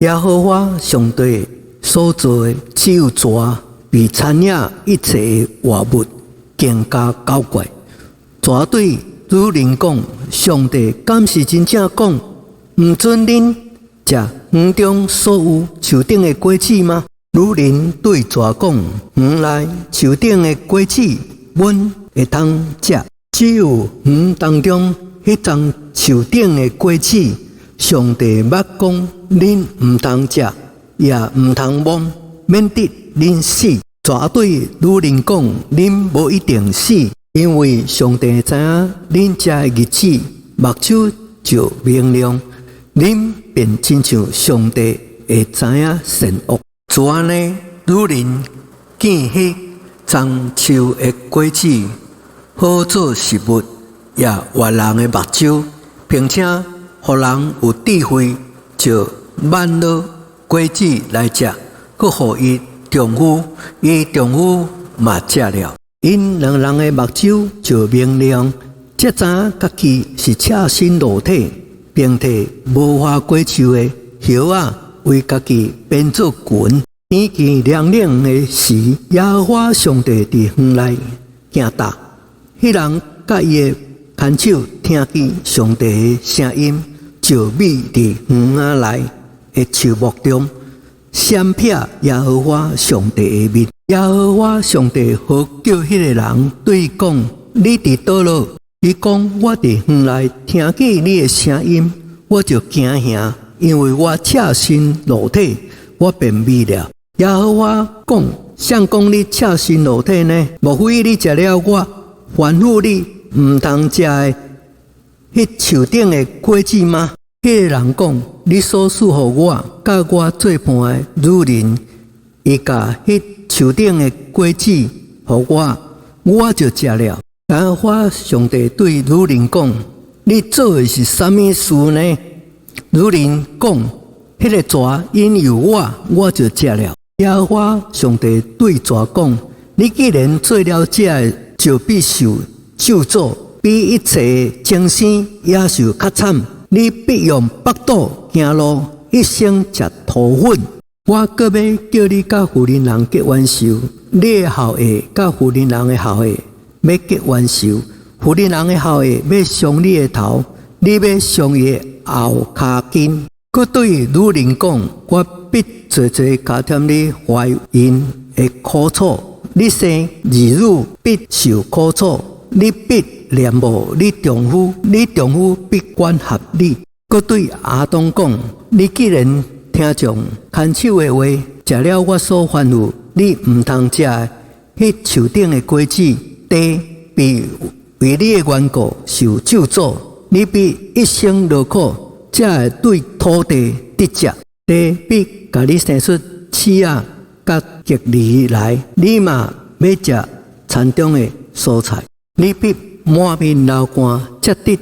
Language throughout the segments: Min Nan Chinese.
耶和華上帝所造的只有蛇，比田野一切的活物更加狡怪。蛇對女人講：上帝敢是真正講，毋准恁食園中所有樹頂的果子嗎？女人對蛇講：園內樹頂的果子，阮會通食，只有園當中彼欉樹頂的果子，上帝捌講恁毋通食，也毋通摸，免得恁死。蛇對女人講：恁無一定死，因為上帝知影恁食的日子，目睭就明亮，恁便親像上帝會知影善惡。就按呢，女人見彼欉樹的果子好做食物，也悅人的目睭，並且予人有智慧，就挽攞果子來食，閣予伊丈夫，伊丈夫嘛食了。𪜶兩人的目睭就明亮，才知影家己是赤身露體，便提無花果樹的葉仔為家己編做裙。天氣涼冷的時，耶和華上帝佇園內行踏，彼人佮伊的牽手聽見上帝的聲音，就覕佇園仔內的樹木中，閃避耶和華上帝的面。耶和華上帝呼叫彼个人，對伊講：你佇佗落？伊講：我佇園內聽見你的聲音，我就驚嚇，因為我赤身露體，我便覕了。耶和華講：誰講你赤身露體呢？莫非你食了我吩咐你毋通食的彼樹頂的果子嗎？彼个人講：你所賜予我，佮我做伴的女人，伊共彼樹頂的果子予我，我就食了。耶和華上帝對女人講：你做的是啥物事呢？女人講：彼个蛇引誘我，我就食了。耶和華上帝對蛇講：你既然做了這个，就必受咒詛，比一切牲畜野獸較慘。你必用腹肚行路，一生食塗粉。我閣欲叫你佮婦人人結冤仇，你的後裔佮婦人人的後裔欲結冤仇，婦人人的後裔欲傷你的頭，你欲傷伊的後跤筋。閣對女人講：我必濟濟加添你懷孕的苦楚，你生兒女必受苦楚，你必戀慕你丈夫，你丈夫必管轄你。閣對亞當講：你既然聽從牽手的話，食了我所吩咐你毋通食的彼樹頂的果子，地必為你的緣故受咒詛，你必一生勞苦，才會對土地得食。地必共你生出刺仔佮蒺藜來，你嘛欲食田中的蔬菜。你必滿面流汗，才得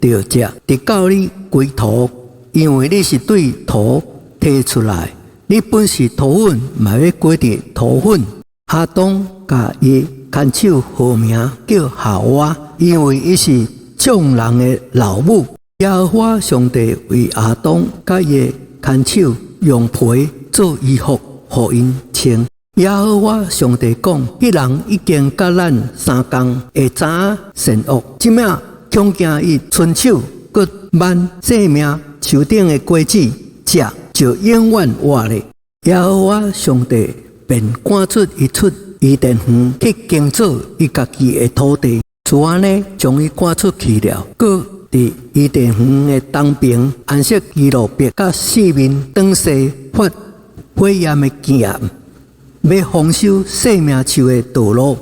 著食，直到你歸土，因為你是對土提出來，你本是塗粉，嘛欲歸佇塗粉。亞當共伊牽手號名叫夏娃，因為伊是眾人的老母。耶和華上帝為亞當佮伊的牽手用皮做衣服，予𪜶穿。耶和華上帝講：彼人已經佮咱相仝，會知影善惡。這擺恐驚伊伸手閣挽生命樹頂的果子食，就永遠活咧。耶和華上帝便趕出伊出伊甸園去耕作伊家己的土地，就按呢將伊趕出去了。閣佇伊甸園的東爿安設基路伯，佮四面轉西發火焰的劍，欲防守生命樹的道路。